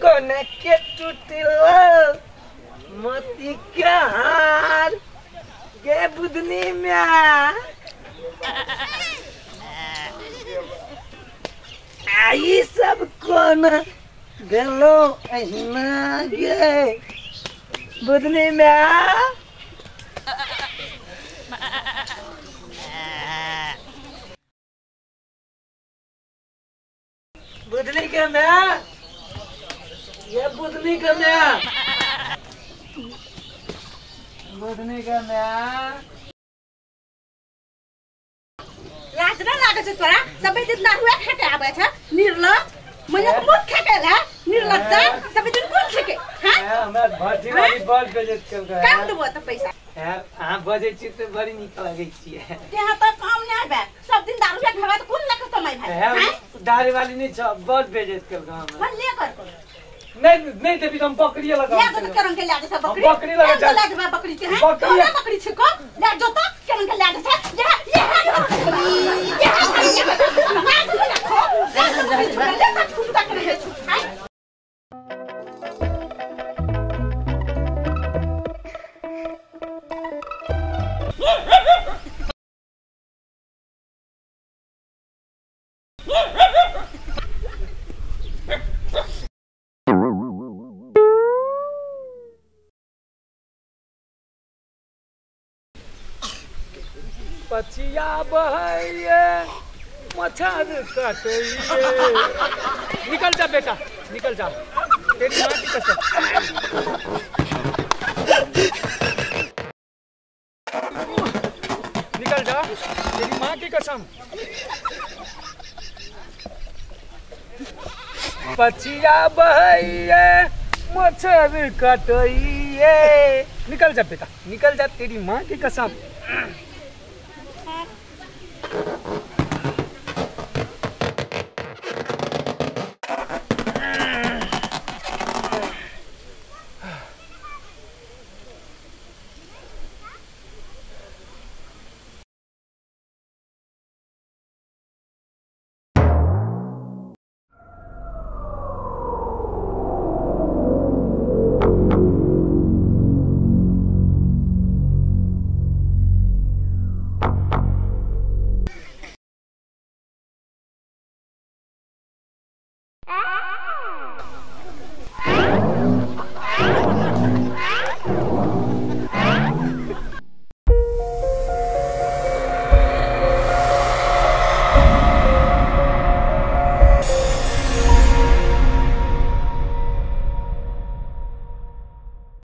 कोना के टूटलो मोती के हार गे बुधनी में आई सब कोना गेलो अहिना गे बुधनी में। बुधनी के मैं ये बुधनी के मैं बुधनी के मैं लाज न लागै छै तोरा सबै दिन दारुए खाके आबै छ निर्लज मैया के मुख खाके ला निर्लज सबै दिन कोन खाके हां हमरा भट्टी वाली बड़ बेइज्जत केलकै। काम देबो त पैसा अहाँ बजै छी त बड़ी नीक लगै छियै। यहाँ त काम नै आबे सब दिन दारू खाबे त कोन लक कमाइ भाइ। हां दारू वाली नै छ बड़ बेइज्जत केलकै हमरा। बड़ ले कर नहीं नहीं देबी त हम बकरी लगा ले जो त करन के ले जा बकरी बकरी लगा जा ले जा बकरी के हैं बकरी बकरी छै को ले जो त करन के ले जा ये ये ये पछिया बहैये मच्छर काटैये। निकल जा बेटा निकल जा तेरी माँ की कसम। निकल जा तेरी माँ की कसम। पछिया बहैये मच्छर काटैये। निकल जा बेटा निकल जा तेरी माँ की कसम।